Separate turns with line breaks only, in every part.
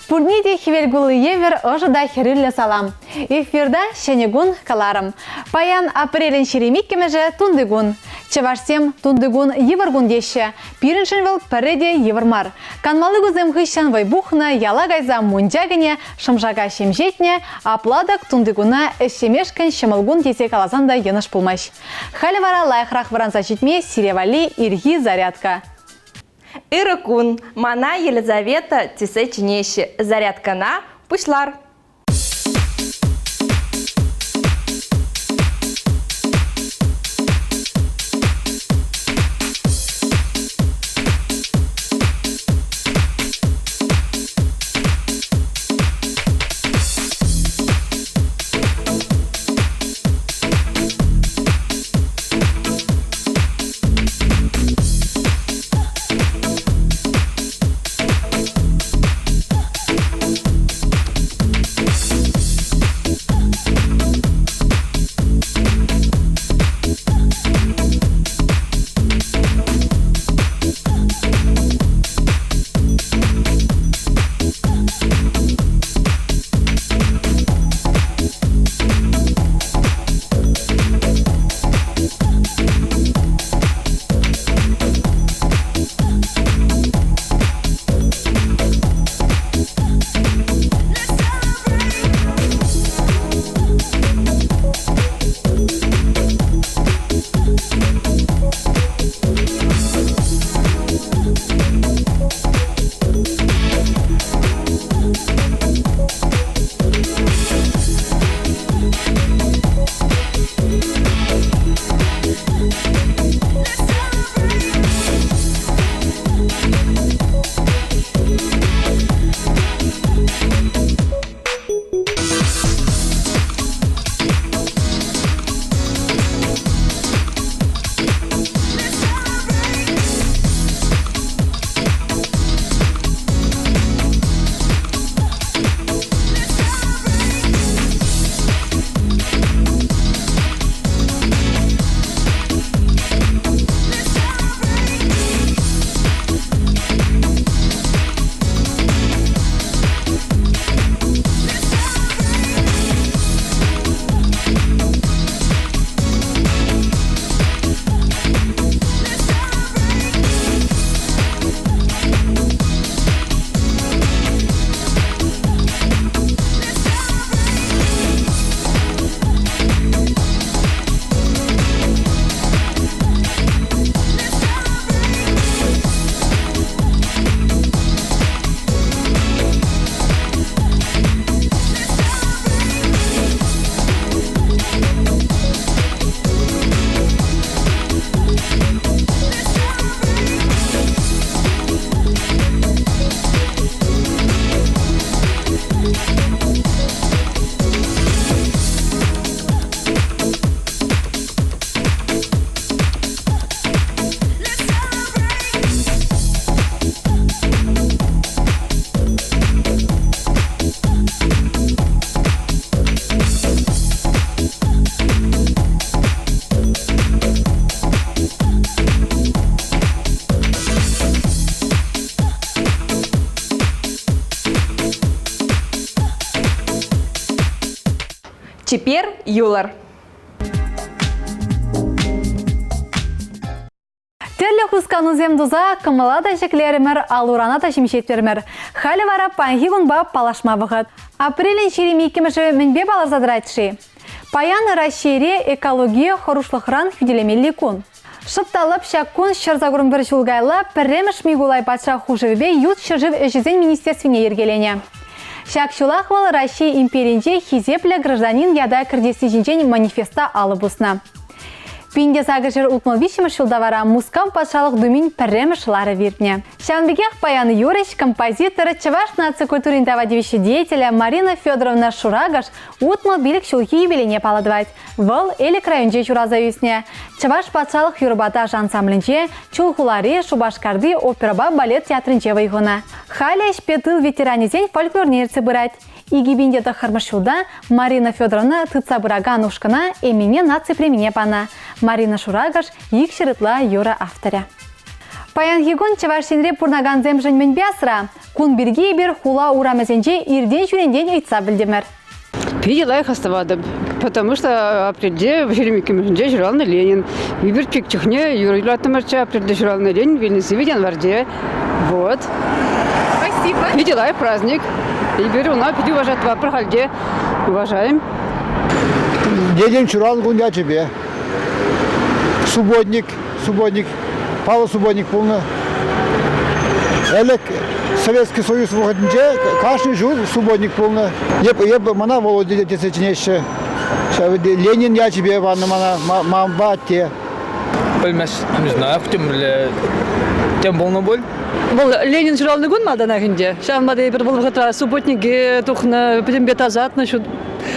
Пурне те хӗвел кулли евӗр ӑшӑ та хӗрӳллӗ салам. Эфирта ҫӗнӗ кун кӑларӑм. Паян апрелӗн 22-мӗшӗ тунти кун. Чӑвашсем тунти кун йывӑр кун теҫҫӗ. Пирӗншӗн вӑл пӗрре те йывӑр мар. Канмалли кунсем хыҫҫӑн вӑй пухнӑ, яла кайса мунча кӗнӗ, шӑмшака ҫемҫетнӗ, апла-тӑк тунти куна ӗҫлемешкӗн ҫӑмӑл кун тесе каласан та йӑнӑш пулмасть. Халӗ вара лайӑхрах вӑранса ҫитме сире валли ирхи зарядка.
Ырӑ кун! Мана Елизавета тесе чӗнеҫҫӗ. Зарядкӑна пуҫлар. Чипер юлӑр!
Тӗрлӗ хусканусем туса кӑмӑла та ҫӗклерӗмӗр, ал-урана та ҫемҫетрӗмӗр. Халӗ вара паянхи кунпа паллашма вӑхӑт. Апрелӗн 22-мӗшӗ мӗнпе палӑрса тӑрать-ши? Паян Раҫҫейре экологие хӑрушлӑхран хӳтӗлемелли кун. Шӑп та лӑп ҫак кун 181 ҫул каялла пӗрремӗш Микулай патша хушӑвӗпе ют ҫӗршыв ӗҫӗсен министерствине йӗркеленӗ. Ҫак ҫулах вӑл Раҫҫей империнче хисеплӗ гражданин ята кӗртесси ҫинчен манифеста алӑ пуснӑ. 1863 ҫулта вара Мускав патшалӑх Думин пӗрремӗш ларӑвӗ иртнӗ. Ҫавӑн пекех паян юрӑҫ, композитор, чӑваш наци культурин тава тивӗҫлӗ деятелӗ Марина Федоровна Шуракӑш 65 ҫулхи юбилейне паллӑ тӑвать. Вӑл Элӗк районӗнче ҫуралса ӳснӗ. Чӑваш патшалӑх юрӑпа ташӑ ансамблӗнче, Чулхулари, Шупашкарти оперӑпа балет театрӗнче вӑй хунӑ. Халӗ ӗҫпе тыл ветеранӗсен фольклорне ертсе пырать. 2009 ҫулта Марина Федоровна тытса пыракан ушкӑна Эмине наци премине панӑ. Марина Шуракӑш икҫӗр ытла юрӑ авторӗ. Паянхи кун Чӑваш Енре пурӑнакансемшӗн мӗнпе асра? Кун пирки эпир хула урамӗсенче иртен-ҫӳрентен ыйтса пӗлтӗмӗр.
Питӗ лайӑх астӑватӑп, потому что апрельте 22-мӗшӗнче ҫуралнӑ Ленин. Эпир пек чухне юрӑ юрлаттӑмӑрччӗ, апрельте ҫуралнӑ Ленин вилнӗ сивӗ январьте. Вот.
Спасибо.
Питӗ лайӑх праздник. Эпир ӑна питӗ уважать халь те уважаем.
Ленин ҫуралнӑ кун ячӗпе. Субботник, субботник, Павел Субботник пулнӑ. Ӗлӗк Советский Союз вӑхӑтӗнче кашни ҫул субботник пулнӑ. Эп, мана Володя тесе чӗнеҫҫӗ. Ленин ячӗпе панӑ мана, манпа атте.
Пӗлмес, не знаю, темле тем пулнӑ пуль.
Вӑл Ленин ҫуралнӑ кун малтанах ӗнтӗ. Ҫавӑнпа та эпир вӑл вӑхӑтра субботнике тухнӑ, пӗтӗмпе тасатнӑ,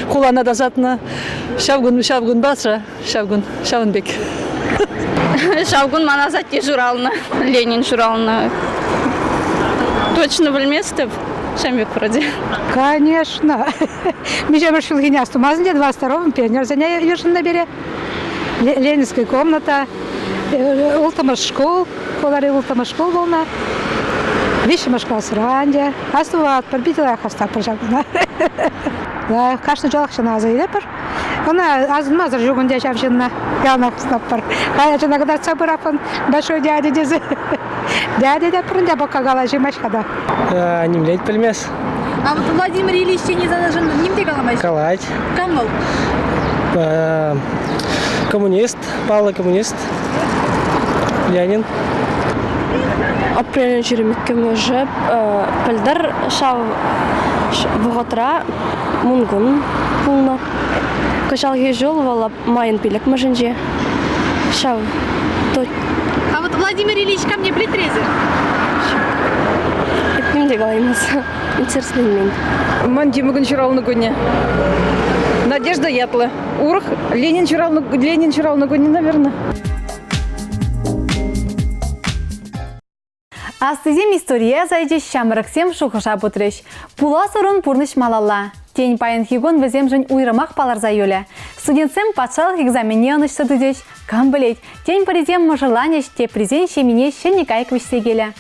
хулана тасатнӑ. Ҫав кун, ҫав кун басра, ҫав кун, ҫавӑн пек.
Ҫав кун ман асатте ҫуралнӑ, Ленин ҫуралнӑ. Точно пӗлместӗп, ҫавӑн пек вроде.
Конечно. Миҫемӗш ҫулхине астумасан те 22-м пионерсене йышӑннӑ пире. Ленинская комната, улттӑмӗш шкул, хулари улттӑмӗш шкул пулнӑ. Виҫҫӗмӗш класра ӗнтӗ. Астӑватпӑр, питӗ лайӑх астатпӑр ҫав куна. Лайӑх, кашни ҫулах ҫына аса илетпӗр. Ӑна асӑнмасӑр ҫук ӗнтӗ ҫав ҫынна. Яланах ӑснатпӑр. Ачана кӑтартса пыратпӑн, большой дядя тесе. Дядя тетпӗр ӗнтӗ, пока калаҫимасть-ха та.
Нимлет пӗлмес.
А вот Владимир Ильич тени санашӑн ним те каламасть?
Калать.
Кам вӑл?
Коммунист, паллӑ коммунист. Ленин.
Апрелӗн 22-мӗшӗ пӗлтӗр ҫав вӑхӑтра Мункун пулнӑ. Кӑҫалхи ҫул вӑл майӑн 5-мӗшӗнче ҫав.
А вот Владимир Ильич камне пӗлетӗр эсир?
Ҫук. Ним те калаймас. Интересленмен.
Ман йӑмӑкӑн ҫуралнӑ кунӗ. Надежда ятлӑ. Урӑх Ленин ҫуралнӑ, Ленин ҫуралнӑ кунӗ, наверное.
Аслисем историе аса илчӗҫ, ҫамрӑксем шухӑша путрӗҫ. Пулас ӑрун пурнӑҫ малалла. Тен, паянхи кун вӗсемшӗн уйрӑмах палӑрса юлӗ. Студентсем патшалӑх экзаменне ӑнӑҫлӑ тытӗҫ. Кам пӗлет, тен, пӗрисем мӑшӑрланӗҫ, теприсен ҫемйине ҫӗнӗ кайӑк вӗҫсе килӗ.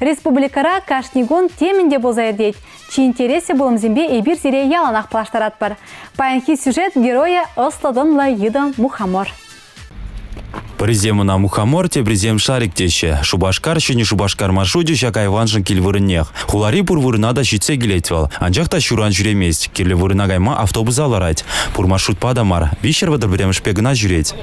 Республикӑра кашни кун темӗн те пулса иртет. Чи интереслӗ пулӑмсемпе эпир сире яланах паллаштаратпӑр. Паянхи сюжет геройӗ ӑслӑ-тӑнлӑ йытӑ Мухомор.
Пӗрисем ӑна мухомор, теприсем шарик теҫҫӗ. Шупашкар, Ҫӗнӗ Шупашкар маршручӗ ҫак айваншӑн кил вырӑннех. Хулари пур вырӑна та ҫитсе килет вӑл. Анчах та ҫуран ҫӳремест. Кирлӗ вырӑна кайма автобуса ларать. Пур маршрутпа та мар, 331-мӗшпе кӑна ҫӳрет.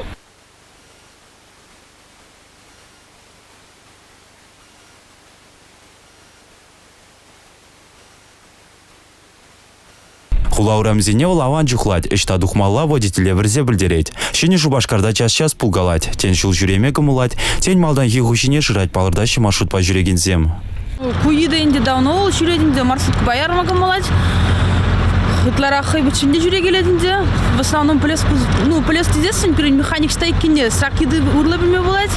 Хула урамӗсене вӑл аван чухлать, ӑҫта тухмалла водителе вӗрсе пӗлтерет. Ҫӗнӗ Шупашкарта час-час пулкалать. Тен, ҫул ҫӳреме кӑмӑллать, тен, малтанхи хуҫине шырать палӑртаҫҫӗ маршрутпа ҫӳрекенсем.
Ку йытӑ ӗнтӗ давно вӑл ҫӳрет ӗнтӗ, маршруткӑпа ярма кӑмӑллать. Ытларах хӑй пӗччен те ҫӳрекелет ӗнтӗ. В основном пӗлес, ну, пӗлес тесессӗн пирӗн механик ӑҫта иккенне сак йытӑ урлӑ пӗлме пулать.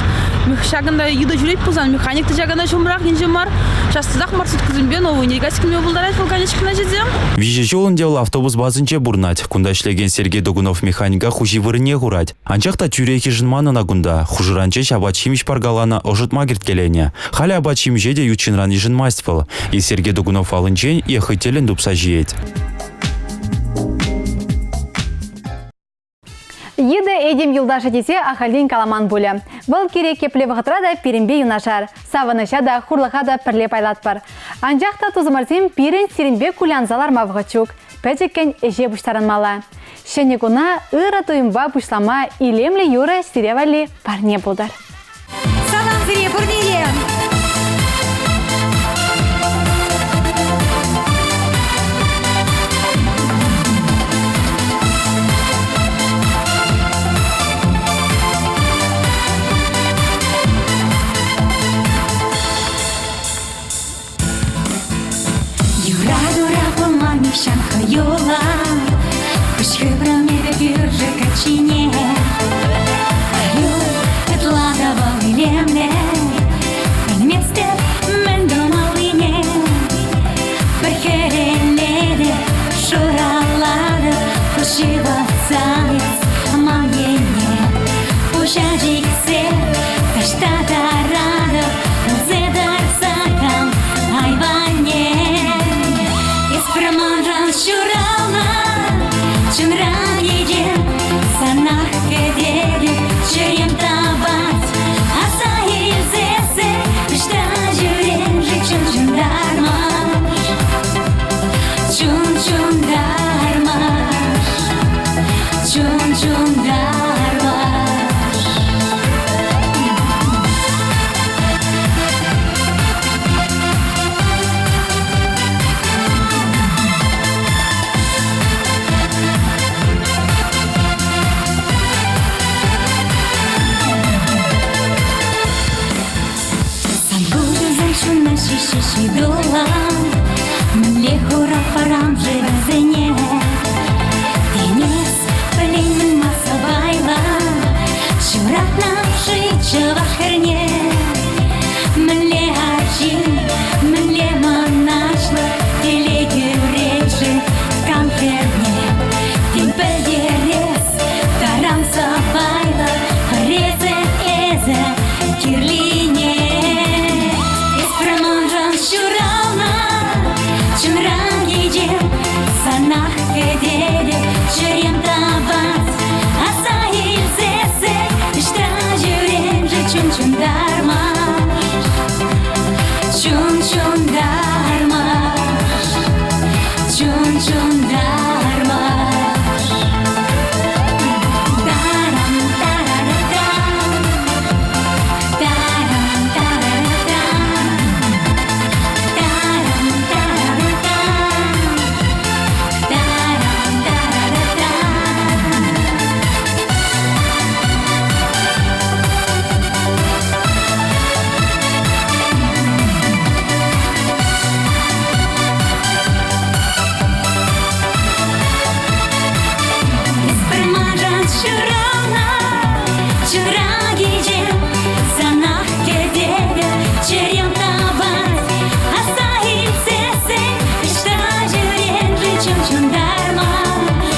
Ҫакӑнта йытӑ ҫӳрет пулсан механик та ҫакӑнта ҫумрах инҫе мар. Час-часах маршруткӑсемпе Новый Неркас килме пултарать вӑл конечкӑна ҫитсе.
Виҫӗ ҫул ӗнтӗ вӑл автобус базинче пурӑнать. Кунта ӗҫлекен Сергей Догунов механика хуҫи вырӑнне хурать. Анчах та тӳрех йышӑнман ӑна кунта. Хушӑран ҫеҫ апат-ҫимӗҫ паркаланӑ, ӑшӑтма кӗрткеленӗ. Халӗ апат-ҫимӗҫе те ют ҫынран йышӑнмасть вӑл. Е Сергей Догунов аллинчен, е хӑй тӗллӗн тупса ҫиет.
Йытӑ этем юлташӗ тесе ахальтен каламан пулӗ. Вӑл кирек епле вӑхӑтра та пирӗнпе юнашар. Савӑнӑҫа та, хурлӑха та пӗрле пайлатпӑр. Анчах та тусӑмӑрсем пирӗн сирӗнпе кулянса ларма вӑхӑт ҫук. Пӗчӗккӗн ӗҫе пуҫтарӑнмалла. Ҫӗнӗ куна ырӑ туйӑмпа пуҫлама илемлӗ юрӑ сире валли парне пултӑр.
Салам сире пурне те! Юратура пулман нихҫан хӑюла, Куҫ хыврӑм эпӗ кӳршӗ каччине. Аю ытла та вӑл илемлӗ, Пӗлместӗп мӗн тумаллине. Пӗр хӗрелетӗп, шуралатӑп, Куҫ ывӑтсан эс ман енне. Пуҫа чиксе таҫта таратӑп. Мӗнле хурав парам-ши вӗсене? Тенес пӗлеймӗн ма сӑпайлӑ Ҫуратнӑ-ши чӑваш хӗрне? Мӗнле арҫын, мӗнле мӑнаҫлӑ Телей кӳрет-ши кам хӗрне? Тен пӗлтерес таран сӑпайлӑ Хӗресӗ эсӗ кирлине. Эс пӗр манран ҫуралнӑ, чунран кичем, санах кӗтетӗп, чӗрем тапать. Аса илсессӗн ӑҫта ҫӳрем-ши чун ҫунтармаш, чун ҫунтармаш, чун ҫунтармаш. Тарам, тарара-там, тарам, тарара-там, тарам, тарара-там, тарам, тарара-там. Эс пӗр манран ҫуралнӑ, ҫура кичем, санах кӗтетӗп, чӗрем тапать. Аса илсессӗн ӑҫта ҫӳрен-ши чун ҫунтармаш,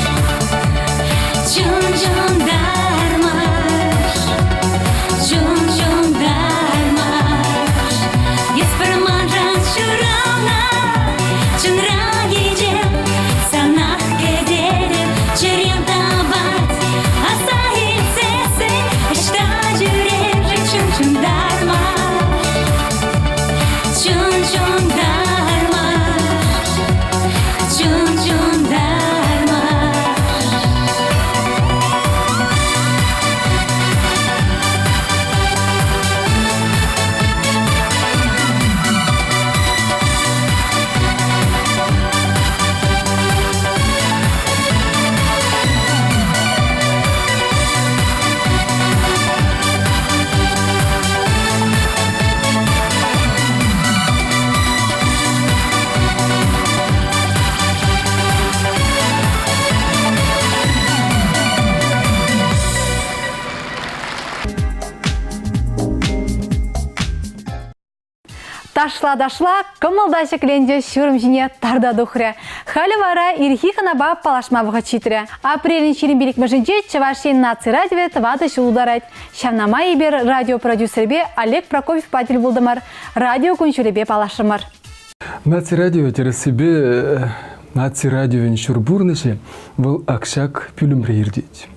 чун ҫунтармаш, чун ҫунтармаш. Эс пӗр манран ҫуралнӑ, чунра кичем, санах кӗтетӗп, чӗрем тапать. Аса илсессӗн ӑҫта ҫӳрен-ши чун ҫунтармаш, чун ҫунтармаш, чун ҫунтармаш.
Ташла-ташла кӑмӑл та ҫӗкленчӗ, ҫурӑм ҫине тарта тухрӗ. Халӗ вара ирхи хӑнапа паллашма вӑхӑт ҫитрӗ. Апрелӗн 25-мӗшӗнче Чӑваш Ен наци радиовӗ тӑватӑ ҫул тултарать. Ҫавна май эпир радиопродюсерпе Олег Прокопьевпа тӗл пултӑмӑр, радио кун-ҫулӗпе паллашрӑмӑр.
Наци радио тӗрӗссипе наци радиовӗн ҫур пурнӑҫӗ вӑл акҫак пӳлӗмре иртет.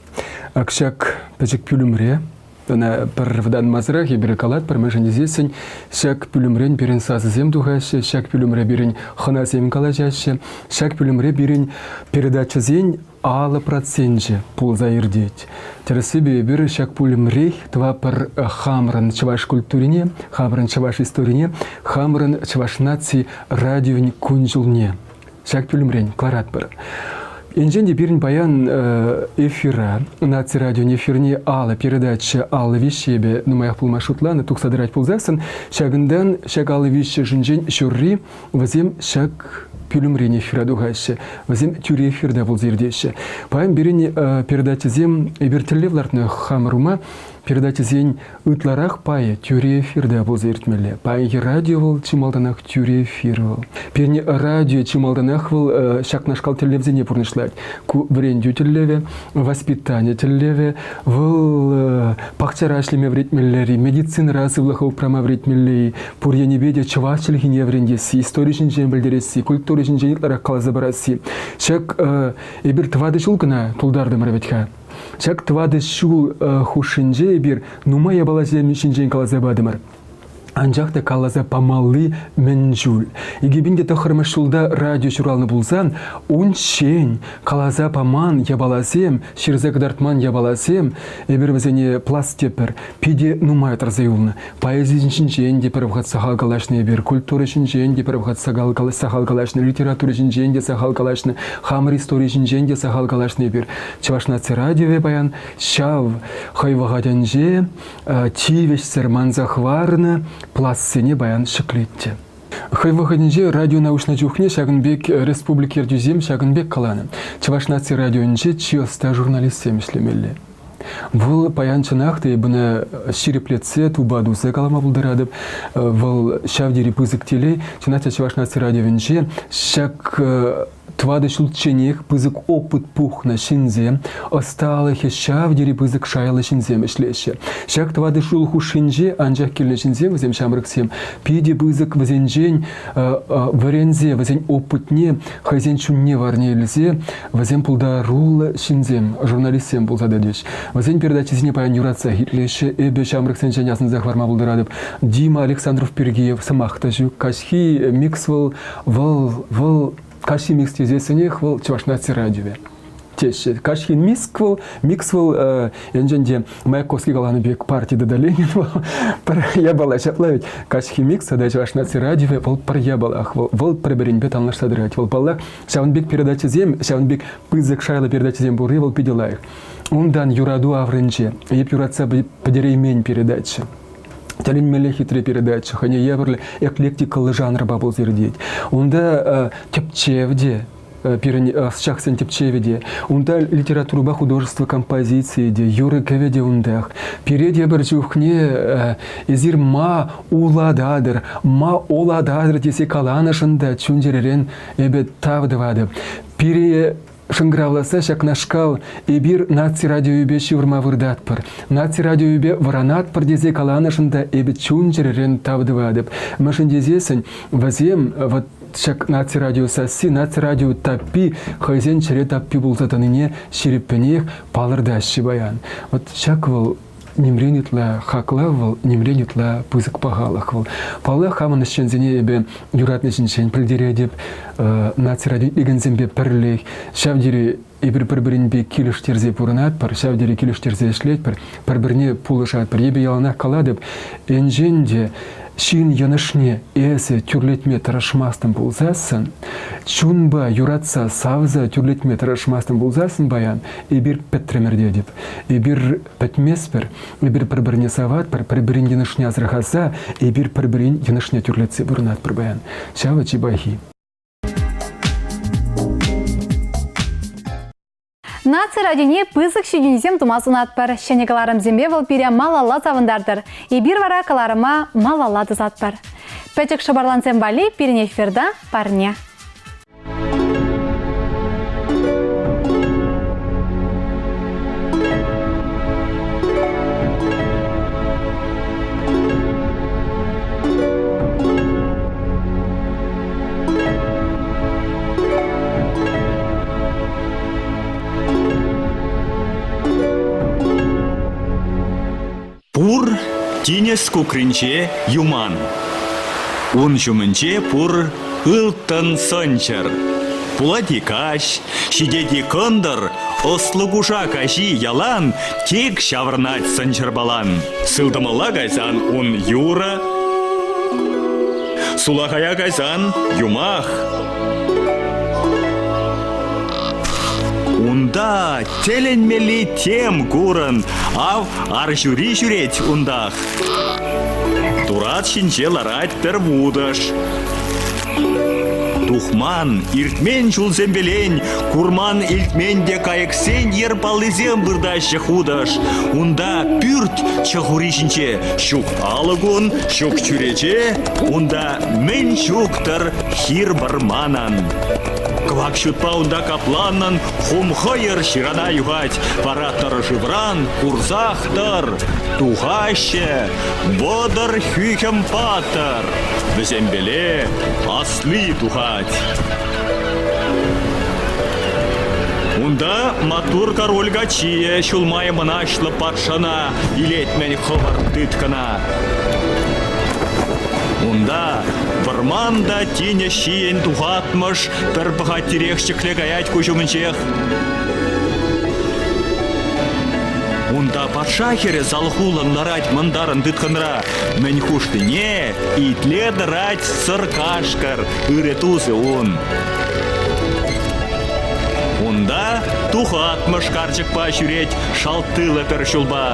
Акҫак пӗчӗк пӳлӗмре Ӑна пӗр вӑтанмасӑрах эпир калатпӑр, мӗншӗн тесессӗн ҫак пӳлӗмрен пирӗн сасӑсем тухаҫҫӗ, ҫак пӳлӗмре пирӗн хӑнасем калаҫаҫҫӗ, ҫак пӳлӗмре пирӗн передачӑсен 50 проценчӗ пулса иртет. Тӗрӗссипе эпир ҫак пӳлӗмрех тӑватпӑр хамӑрӑн чӑваш культурине, хамӑрӑн чӑваш историне, хамӑрӑн чӑваш наци радиовӗн кун-ҫулне. Ҫак пӳлӗмрен кӑларатпӑр. Енчен те пирӗн паян эфира, наци радион эфирне алӑ передача алӑ виҫҫепе нумаях пулма шутланӑ тухса тӑрать пулсассӑн, ҫакӑнтан ҫак алӑ виҫҫӗшӗнчен ҫурри вӗсем ҫак пӳлӗмрен эфира тухаҫҫӗ, вӗсем тӳре эфирта пулса иртеҫҫӗ. Паян пирӗн передачӑсем эпир тӗллев лартнӑ хамӑр ума передачӑсен Ытларах пайӗ тӳре эфирте пулса иртмелле. Паянхи радио вӑл чи малтанах тӳре эфир вӑл. Пирӗн радио чи малтанах вӑл ҫакнашкал тӗллевсене пурнӑҫлать. Ку вӗрентӳ тӗллевӗ, воспитани тӗллевӗ, вӑл пахчара ӗҫлеме вӗрентмелле-и, медицинӑра сывлӑха упрама вӗрентмелле-и, пур енӗпе те чӑваш чӗлхине вӗрентесси, истори ҫинчен пӗлтересси, культура ҫинчен ытларах каласа парасси. Ҫак эпир тӑватӑ ҫул кӑна тултартӑмӑр вӗт-ха. Ҫак тӑватӑ ҫул хушшинче эпир нумай япаласем ҫинчен каласа патӑмӑр. Анчах та каласа памалли мӗн чуль. 2009 ҫулта радио ҫуралнӑ пулсан, унччен каласа паман япаласем, ҫырса кӑтартман япаласем, эпир вӗсене пласт тепӗр, питӗ нумай тӑрса юлнӑ. Поэзи ҫинчен те пӗр вӑхӑт сахал калаҫнӑ эпир, культура ҫинчен те пӗр вӑхӑт сахал калаҫнӑ, литература ҫинчен те сахал калаҫнӑ, хамӑр истори ҫинчен те сахал калаҫнӑ эпир. Чӑваш наци радиовӗ паян ҫав хӑй вӑхӑтӗнче тивӗҫсӗр манса хӑварнӑ пластсене паян ҫӗклет те. Хӑй вӑхӑтӗнче радиона уҫнӑ чухне ҫакӑн пек республика ертӳҫисем ҫакӑн пек каланӑ. Чӑваш наци радионче чи ӑста журналистсем ӗҫлемелле. Вӑл паян чӑнах та эпӗ ӑна ҫирӗплетсе, тупа туса калама пултаратӑп. Вӑл ҫав тери пысӑк телей. Чӑнах та Чӑваш наци радиовӗнче ҫак тӑватӑ ҫулчченех пысӑк опыт пухнӑ ҫынсем, ӑсталӑхӗ ҫав тери пысӑк шайлӑ ҫынсем ӗҫлеҫҫӗ. Ҫак тӑватӑ ҫул хушшинче анчах килнӗ ҫынсем, вӗсем ҫамрӑксем, питӗ пысӑк вӗсенчен вӗренсе, вӗсен опытне, хӑйсен чунне варне илсе, вӗсем пултаруллӑ ҫынсем, журналистсем пулса тӑчӗҫ. Вӗсен передачисене паян юратсах итлеҫҫӗ. Эпӗ ҫамрӑксенчен асӑнса хӑварма пултаратӑп. Дима Александров пирки сӑмах та ҫук. Каҫхи микс вӑл, вӑл, вӑл каҫхи микс тесессӗнех вӑл Чӑваш наци радиовӗ теҫҫӗ. Каҫхи микс вӑл, микс вӑл енчен те Маяковский каланӑ пек парти тата Ленин вӑл пӗр япала ҫапла ведь. Каҫхи микс тата Чӑваш наци радиовӗ вӑл пӗр япалах. Вӑл, вӑл пӗр-пӗринпе танлашса тӑрать. Вӑл паллах ҫавӑн пек передачӑсем, ҫавӑн пек пысӑк шайлӑ передачӑсем пурри вӑл питӗ лайӑх. Унтан юрату аврӗнче эп юратса пӗтереймен передача. Тӗлӗнмелле хитре передача, хӑйне евӗрлӗ эклектикӑллӑ жанрпа пулса иртет. Унта тӗпчев те, пирӗн ӑсчахсен тӗпчевӗ те, унта литературӑпа художество композицийӗ те, юрӑ-кӗвӗ те унтах. Пире тепӗр чухне эсир ма улататӑр, ма олататӑр тесе каланӑшӑн та чун-чӗререн эпӗ тав тӑватӑп. Пире шӑнкӑравласа ҫакнашкал эпир наци радиовӗпе ҫывӑрма выртатпӑр, наци радиовӗпе вӑранатпӑр тесе каланӑшӑн та эпӗ чун-чӗререн тав тӑватӑп. Мӗншӗн тесессӗн вӗсем вот ҫак наци радио сасси, наци радио таппи хӑйсен чӗре таппи пулса тӑнине ҫирӗппӗнех палӑртаҫҫӗ паян. Вот ҫак вӑл нимрен ытла хаклав вӑл, нимрен ытла пысӑк пахалӑх вӑл. Паллах, хамӑн ӗҫченсене эпӗ юратнӑ ҫинчен пӗлтеретӗп. Наци радио итлекенсемпе пӗрлех ҫав тери эпир пӗр-пӗринпе килӗштерсе пурӑнатпӑр, ҫав тери килӗштерсе ӗҫлетпӗр, пӗр-пӗрне пулӑшатпӑр. Эпӗ яланах калатӑп, енчен те ҫын йӑнӑшне эсӗ тӳрлетме тӑрӑшмастӑн пулсассӑн, чунпа юратса, савса тӳрлетме тӑрӑшмастӑн пулсассӑн паян эпир пӗтрӗмӗр тетӗп. Эпир пӗтместпӗр, эпир пӗр-пӗрне саватпӑр, пӗр-пӗрин йӑнӑшне асӑрхаса эпир пӗр-пӗрин йӑнӑшне тӳрлетсе пурӑнатпӑр паян. Ҫавӑ чи пахи.
Наци радионе пысӑк ҫитӗнӳсем тума сунатпӑр. Ҫӗнӗ кӑларӑмсемпе вӑл пире малалла савӑнтартӑр. Эпир вара кӑларӑма малалла тӑсатпӑр. Пӗчӗк шӑпӑрлансем валли пирӗн эфирта парне.
Пур тинӗс кукринче юман. Ун ҫумӗнче пур ылтӑн сӑнчӑр. Пулать-и каҫ, ҫитет-и кӑнтӑр, ӑслӑ кушак аҫи ялан тек ҫаврӑнать сӑнчӑрпалан. Сылтӑмалла кайсан ун юрӑ, сулахая кайсан юмах. Унта тӗлӗнмелли тем курӑн, ав арҫури ҫӳрет унтах. Турат ҫинче ларать пӗр вутӑш. Тухман, иртмен ҫулсемпелен, курман-илтмен те кайӑксен йӗр паллисем выртаҫҫӗ хутӑш. Унта пӳрт чӑхури ҫинче ҫук алӑкун, ҫук чӳрече, унта мӗн ҫук-тӑр хир вӑрманӑн. Кӑвак ҫутпа унта капланнӑн хум хӑйӑр ҫырана юхать, вара тӑрӑ шывран курсах тӑр, тухаҫҫӗ 30 хӳхӗм паттӑр. Вӗсемпеле асли тухать. Унта маттур король каччийӗ ҫулмай мӑнаҫлӑ патшана илет-мӗн хӑвӑрт тыткӑна. Унта вӑрман та тинӗс ҫийӗн тухатмӑш пӗр пӑхаттирех ҫӗкле каять куҫ умӗнчех. Унта патша хӗрӗ салхуллӑн ларать мӑнтарӑн тыткӑнра. Мӗн хушнине итле тӑрать сӑр кашкӑр, ырӑ тусӗ ун. Унта тухатмӑш карчӑкпа ҫӳрет шалттылӑ пӗр ҫулпа.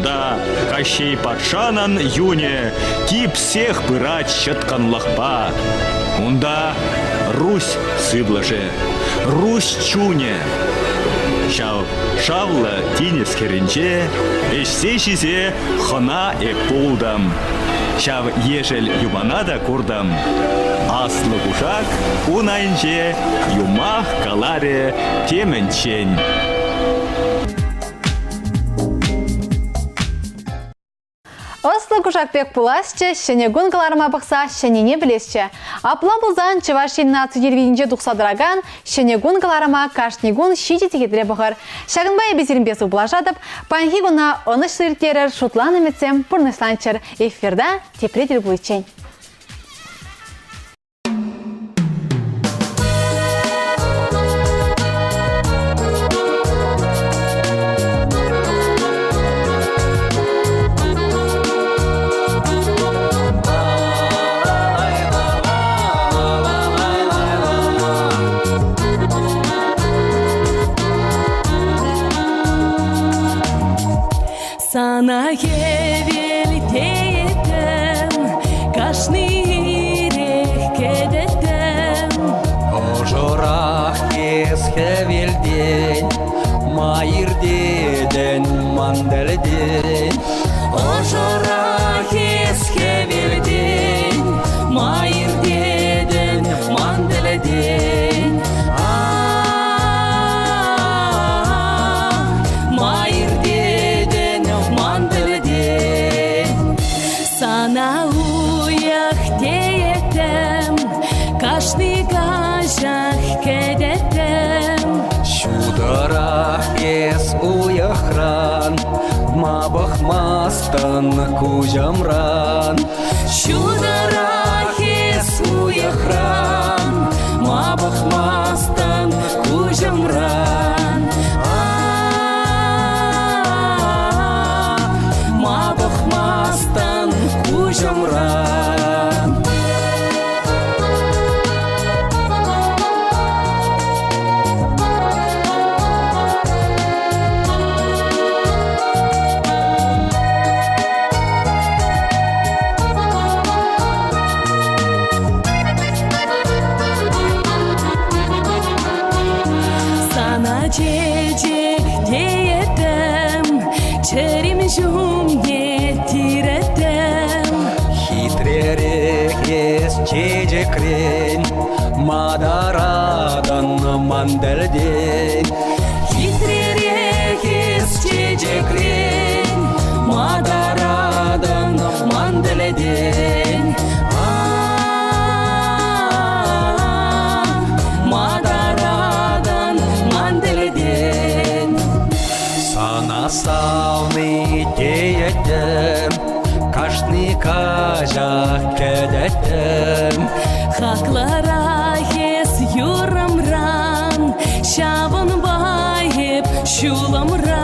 Унта Кащей патшанӑн юнӗ типсех пырать ҫӑткӑнлӑхпа. Унта Русь сывлӑшӗ, Русь чунӗ. Ҫав шавлӑ тинӗс хӗрринче ӗҫсе-ҫисе хӑна эп пултӑм. Ҫав ешӗл юмана та куртӑм. Аслӑ кушак ун айӗнче юмах каларӗ темӗнччен.
Ӑслӑ кушак пек пуласчӗ, ҫӗнӗ кун кӑларӑма пӑхса ҫӗннине пӗлесчӗ. Апла пулсан Чӑваш Ен наци телевиденинче тухса тӑракан Ҫӗнӗ кун кӑларӑма кашни кун ҫичӗ сехетре пӑхӑр. Ҫакӑнпа эпӗ сирӗнпе сывпуллашатӑп. Паянхи куна ӑнӑҫлӑ ирттерӗр, шутланӑ ӗмӗтсем пурнӑҫланччӑр. Эфирта тепре тӗл пуличчен.
Сана хӗвел тейӗттӗм, кашни ирех кӗтеттӗм.
Ӑшӑрах эс хӗвелтен, ма иртетӗн ман тӗлтен.
Ӑшӑрах эс хӗвелтен, ма иртетӗн ман тӗлтен. Ма иртетӗн ман тӗлтен. Сана уйӑх тееттӗм, кашни каҫах кӗтеттӗм.
Ҫутӑрах эс уйӑхран, ма пӑхмастӑн куҫӑмран.
Ҫутӑрах эс уйӑхран, ма пӑхмастӑн куҫӑмран. Ма пӑхмастӑн куҫӑмран. Сана чечек тееттӗм, чӗрем ҫумне тиреттӗм.
Хитререх эс чечекрен, матаратӑн ман тӗлтен.
Хитререх эс чечекрен, матаратӑн ман тӗлтен. Матаратӑн ман тӗлтен.
Сана савни тееттӗм, кашни каҫах кӗтеттӗм.
Хаклӑрах эс юрӑмран, ҫавӑнпа эп ҫулӑмран.